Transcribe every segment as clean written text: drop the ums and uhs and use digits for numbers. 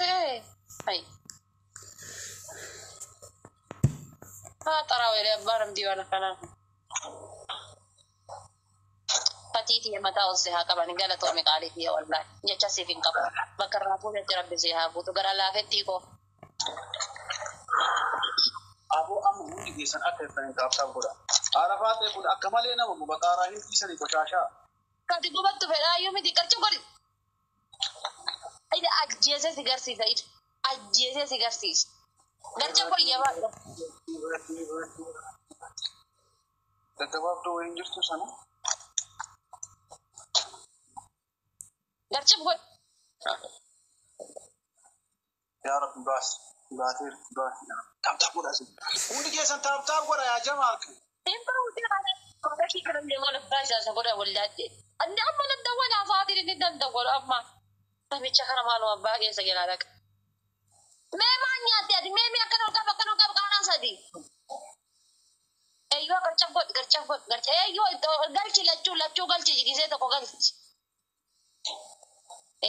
ta'e. Hai. Haa xaraa abbaa namtii waan akkanaa. Fatii tiyya mataa ol si haa qaban galatoomi qaalii tiyya wallaahi jecha siif hin qabu. Bakka irraa fuutetti rabbi si haa guutu gara laafettii koo. Aboo amma hundi keessan akka hirtanii tap tap godha. Arafaa ta'e kun akka malee nama guba qaaraa hin dhiisanii qoshaashaa. Kati gubattu fedhaayyuu miti qarcu godhi. Ida ajjeesee si garsiisa ida ajjeesee si garsiisa. Garca godhi jabaadhu. Gaggabaabduu wayiin jirtu sana. Garca godhi. Yaa Rabbi baasi. Baateerti baasi. Tap tap godha isin. Hundi keessan tap tap godha yaa jamaa. Hin bahu jiraata. Kana deemaa lafa isaa godha wallaadde. Inni amma nan dawwala afaatiin inni nan dawwalu amma. Namicha kana maaluma abbaa keessa jalaa dhaqa. Mee maal nyaatte ati? Mee mee akkana ol qaba akkana ol qaba qaanaa sadi. Eeyyoo garca godhi garca godhi garca eeyyoo galchi lachuu lachuu galchi gisee tokko galchi.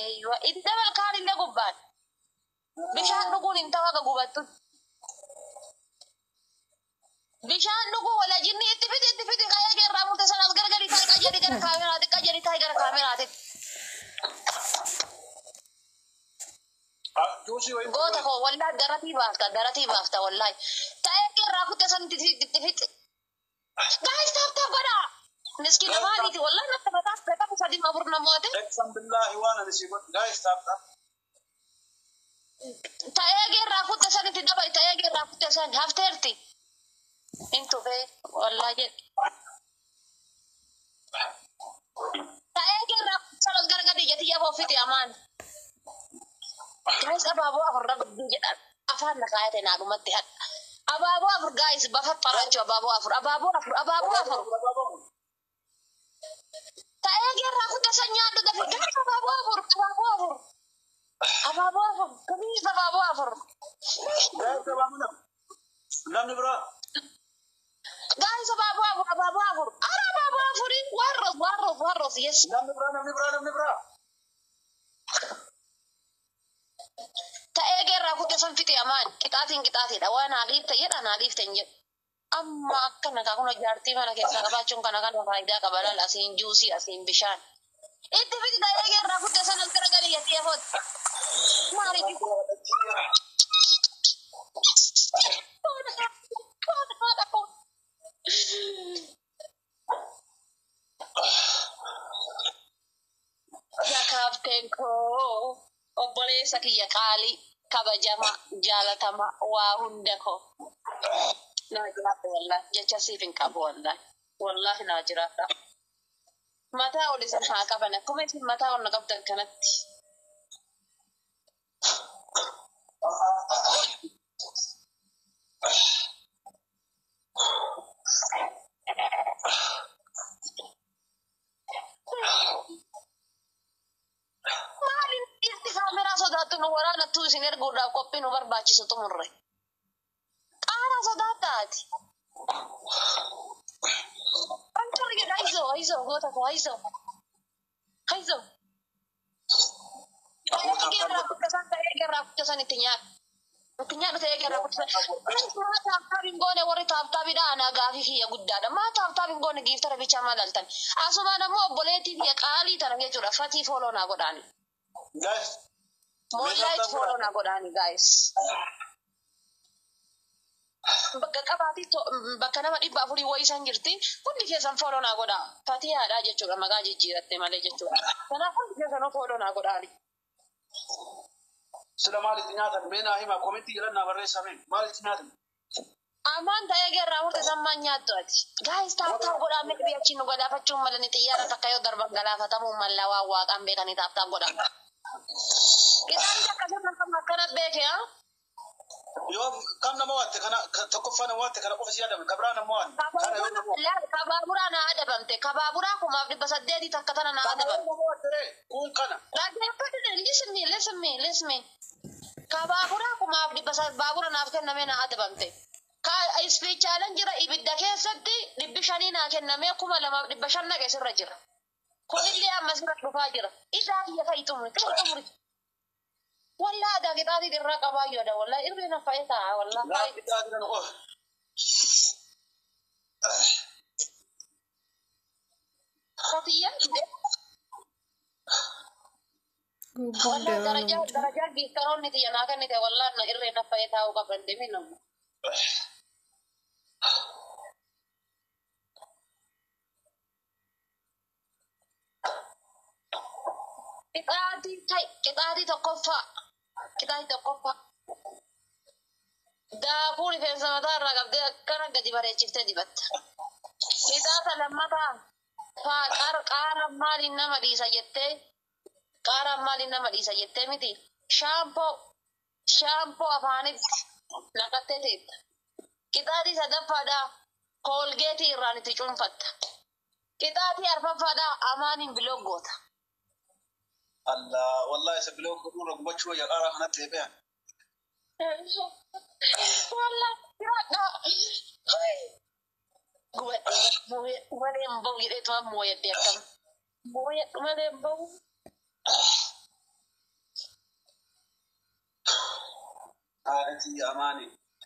Eeyyoo itti dabal kaan illee gubbaan. Bishaan dhuguun hin ta'u akka gubattu. Bishaan dhuguu wala jinni itti fidi itti fidi qayyee keerraa murte sanaas gargari taa'e qajeeli gara kaameraati qajeeli taa'e gara kaameraati. Juusii wayii. Goota koo wallaahi daratii baafta daratii baafta wallaahi. Ta'ee keerraa kutte san itti itti fixi. Guys tap tap godhaa. Miskiina maaliiti wallaahi natti mataa beekamu sadii afur namoota. Eegsan billaahi waan ani sii godhu. Guys tap tap. Ta'ee geerraa kutte san itti dabali ta'ee geerraa kutte san hafteerti. Hin tufee wallaahi jedhe. Ta'ee geerraa kutte san as gargadi jeti yafoo fixi amaan. Guys abaaboo afur rabbi jedhan afaan na kaayate naa dhumatti hadha. Abaaboo afur guys bafa xaraachuu abaaboo afur abaaboo afur abaaboo afur. Ta'ee geerraa kutte san nyaadhu dafi guys abaaboo afur abaaboo afur. Abaaboo afur please abaaboo afur. Guys abaaboo lama. Namni biraa. Guys abaaboo afur abaaboo afur. Ara abaaboo afurii warros warros warros yes. Namni biraa namni biraa namni biraa. Ta'ee geerraa kutte san fixe amaan qixaatiin qixaatiidha waan naa dhiifte jedha naa dhiifte hin jedhu. Amma akkana kaa kun jaartii mana keessaa qabaachuun kana kana faayidaa qaba laal asiin juusii asiin bishaan. Itti fixi ta'ee geerraa kutte san as garagalii jettee foot. Maaliif? Yaa kaafteen koo obboleessa kiyya qaalii kabajama jaalatama waa hunda koo. Naa jiraadha wallaahi jecha siif hin qabu wallaahi wallaahi naa jiraadha. Mataa ol isin haa qaban akkuma isin mataa ol na qabdan kanatti. Maaliin dhiirti kaameraa sodaattu nu waraanattuu isin erguudhaaf qophii nu barbaachisu xumurre. Qaara sodaataati. Anchor jedha hayzoo hayzoo goota koo hayzoo hayzoo. Ta'ee geerraa kutte san ta'ee geerraa kutte san itti nyaadhu. Itti nyaadhu ta'ee geerraa kutte san. Maa tap tap hin goone warri tap tapidha anaa gaafii kiyya guddaadha. Maa tap tap hin goone giiftara bichaa maal laltan. Asumaan ammoo obboleettii kiyya qaalii tana jechuudha fatii follow naa godhaani. Guys. Moonlight follow naa godhaani guys. Bakka qabaatii bakka nama 400 wayii isaan jirti hundi keessan follow naa godhaa. Fatii haadhaa jechuudha maqaa jijjiiratte malee jechuudha. Kanaaf hundi keessanuu follow naa godhaani. Sila maalitti nyaatan mee naa hima komentii jedhan naa barreessaa mee maalitti nyaatan? Amaan ta'ee geerraa murte sammaan nyaattu ati. Guys tap tap godhaa mee biyya achiin nu galaafachuun malanii xiyyaara takka yoo darban galaafatamuu mallaa waan waaqaan beekanii tap tap godhaa. Qixaan akkasuma kam akkana beeke haa? Yoo kam nama waatte kana tokkoffaa nama waatte kana qofa si yaadame ka biraa nama waatte. Kana yoo nama Kabaaburaa naa adabamte kabaaburaa 1800 takka tana naa Kana yoo adabamte. nama waatte ree kun kana. Dhaggeeffadhu listen me listen me listen me. Kabaaburaa kumaaf dhibba baabura naaf kenname naa adabamte. Ka ispiichaalan jira ibidda keessatti 500 naa kenname 2500 naqe sirra jira. Kunillee amma sirra dhufaa jira. Isaa kiyya ka'i xumuri ka'i xumuri. Wallah ada qixaatii irraa qabaayyoo dha wallah irri na fa'ee ta'a wallah. Laa qixaatii kana qofa. Qotiyyaan dide. Gubbaan Wallah deemaa darajaa mucaa. darajaa giiftaroonni tiyya naa kennite wallah na irree na fa'ee taa'uu qaban deemi namu. Qixaatii ta'e qixaatii tokkoffaa qixaatii tokkoffaa. Daakuu rifeensa mataa irraa qabdee akkana gadi bareechiftee dibatta. Qixaata lammataa faa qaara maaliin nama dhiisa jettee qaara maaliin nama dhiisa jettee miti shaampoo shaampoo afaanitti naqattee teetta. Qixaatii sadaffaadhaa koolgeetii irraan itti cuunfatta. Qixaatii arfaffaadhaa amaaniin biloo goota. Allah wallahi isa biloo godhuun gubachuu wayya qaaraa kanatti eebee. Wallah jiraadhaa. Gubadhee malee hin bahu jedheetuma mooyadde akkam. Mooyadhu malee hin bahu. Haadha amaani.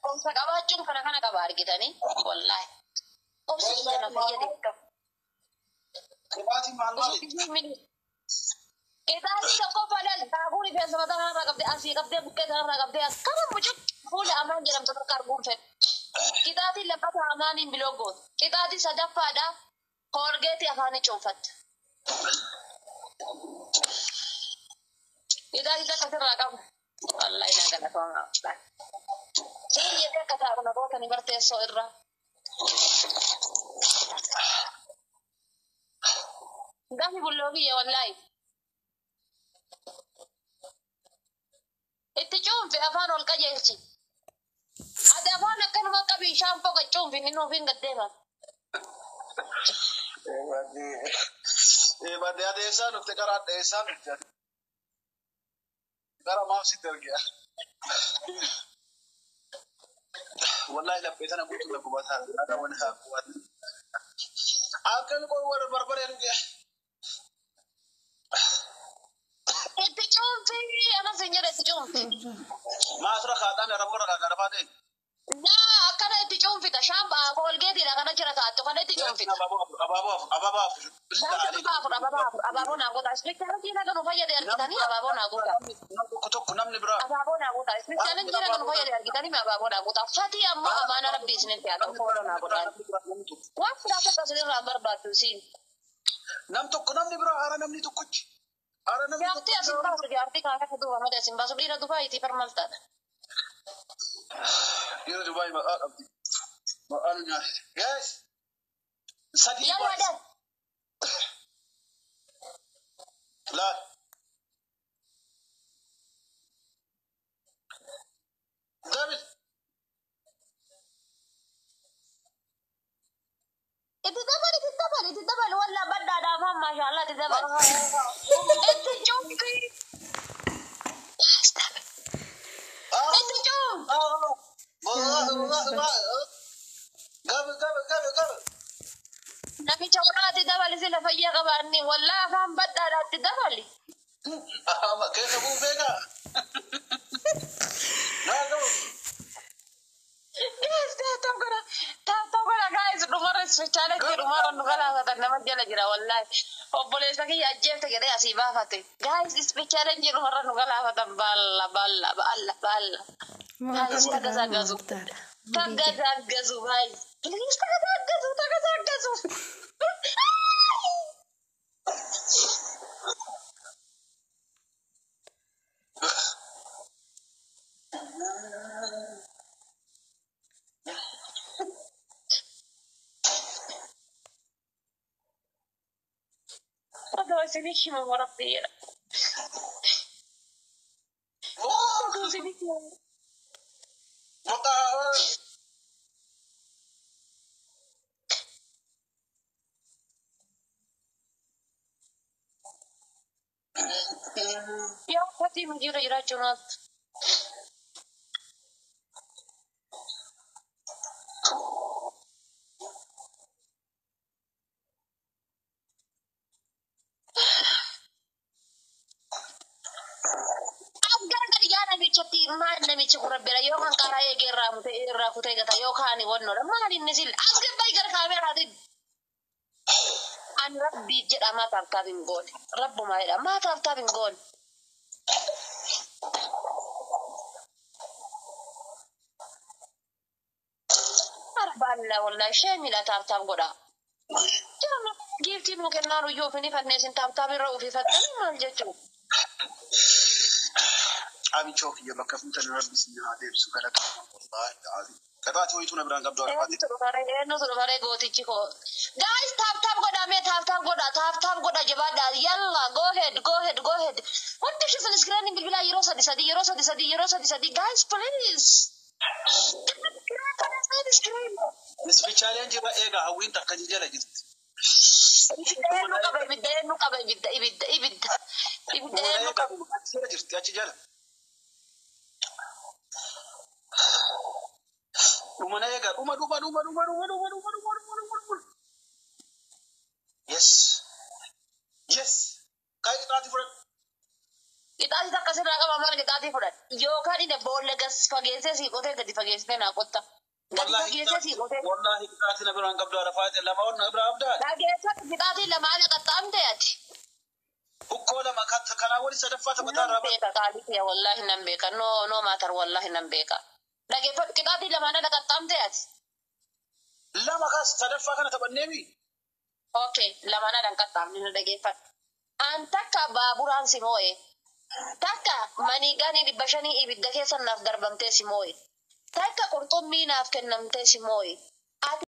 Obsa qabaachuun kana kana qaba argitanii wallaahi. Obsi kana fayyade qaba. Qibaatiin maal maali? Qixaatii tokkoffaa laal daakuu rifeensa mataa kanarraa qabdee asii qabdee buqqee kanarraa qabdee akkana mucuc fuula amaan jedhamtu takka arguun fedhu. Qixaatiin lammataa amaaniin biloo goota. Qixaatii sadaffaadhaa koolgeetii afaanii cuunfatta. Qixaatii takka sirraa qabu. Wallaahi naa galatooma. Siin jettee akka taa'u na gootanii barteessoo irraa. Gaafi bulloo kiyya wallaahi. Itti cuunfi afaan ol qajeelchi. Ati afaan akkanuma qabii shaampoo gad cuunfi inni nuuf hin gaddeema. Badee ati eessaan dhufte karaa eessaan dhufte? Gara maaf sitti ergee? Wallahi laphee tana guutuu na gubataa. Haadha wani haa gubataa. Akkami qoy warra barbaree dhuge. Itti cuunfi anas hin jedhe itti cuunfi. Maasira kaadhaan araboo irra kaadhaan afaan ta'e. Naa akkana itti cuunfita shaampaa koolgeetiidha kana jira kaattu kana itti cuunfita. Abaaboo afur abaaboo afur. Abaaboo afur abaaboo afur abaaboo naa goota. Ispeektaala kan nu fayyade argitanii abaaboo naa goota. Tokko tokko namni biraa. Abaaboo naa goota. Ispeektaala kan nu fayyade argitanii abaaboo naa goota. Fatii ammoo amaana rabbii isinitti haa ta'u fooloo naa godhaan. Waan biraa tokko isinirraa barbaaddu siin. Nam tokko namni biraa haara namni tokkochi. Haara namni Jaartii asin baasu jaartii kaaka duuba malee asin baasu dhiira Dubaayitii farmaltaadha. Dhiira Dubaay maqaa qabdi. Maqaa nu nyaate. Guys. Sadii Yalla baay'ee. dha. Laal. David. Itti dabali itti dabali itti dabali walla baddaadha afaan maashaallah itti dabali. Itti cuunfi. Itti cuunfi. Gabi gabi gabi gabi. Namicha warraatti dabali sila fayyaa qabaanni wallaa afaan baddaadhaatti dabali. Keessa buufee gaa. Naa gabu. Guys, taatoo godha. Taatoo godha guys dhumarra isfichaaletti dhumarra nu galaafatan nama jala jira wallaahi. Obboleessa kiyya ajjeefte jedhee asii baafate. Guys, isfichaalenji dhumarra nu galaafatan baalla baalla baalla baalla. Guys, tagazagazu. Tagazagazu guys. Please tagazagazu tagazagazu. Odoo isinii himamu rabbi jedha. Odoo isinii himamu. Maqaa. Yaa fatii hojiirra jiraachuun ooltu. As gara gadi Namichatti maal namichi kun rabbira yookaan karaa eegee irraa mutee irraa kutee gata yookaan wannoodha. Maal inni sila as gabbayi gara kaameraatiin. Ani rabbii jedha maa tap tap hin goone. Rabbumaa jedha maa tap tap hin goone. Arbaalla wallahi ishee miidha tap tap godha. Jala giiftii nuu kennaan uyyuu ofini fanneesin tap tap irra ufifattanii maal jechuudha. Amichoo kiyya bakka fuutan rabbi isin haa deebisu galatooma wallahi. Qaxaati wayituu na biraan qabdu arfaate. Eenyutu dhufaree gootichi koo. Guys, tap tap godha mee, tap tap godha, tap tap godha, jabaadha. Yalla, go ahead, go ahead, go ahead. Hundi keessan iskiriiniin bilbilaa yeroo sadi sadi, yeroo sadi sadi, yeroo sadi sadi. Guys, please. Isbichaaleen jira eegaa hawwiin takka jala jirti. Ibidda eenyu qaba? Ibidda eenyu qaba? Ibidda, ibidda, ibidda. Ibidda eenyu qaba? Achi jala jirti, achi jala. Dhuma na eegaa, dhuma, dhuma, dhuma, dhuma, dhuma, dhuma, dhuma, dhuma, dhuma, dhuma, dhuma. Yes. Yes. Kaayii qixaatii fudhadhu. Qixaatii takka sirraa qaba, maal qixaatii fudhadhu? Yookaan inni boolla gas fageessee sii qotee gadi fageessitee naa qotta. Gadi fageessee sii qotee. Wallaahi qixaatii na biraan qabdu arafaate lama ol na biraa qabdaa. Dhageessatti qixaatii lama ala qaxxaamte ati. Ukkoo lama kanaa wali sadaffaa taphataa Nan irraa beeka qaalii kiyya, wallaahi nan beeka, no no matter, wallaahi nan beeka. Dhageeffadhu, qixaatii lamaan ala qaxxaamte ati. Lama kaas sadaffaa kana taphanneemi. Okay, lamaan ala hin qaxxaamne, na dhageeffadhu. An takka baaburaan si moo'e. Takka maniigaanii 500 ibidda keessa naaf darbamtee si moo'e. Takka qurxummii naaf kennamtee si moo'e. Ati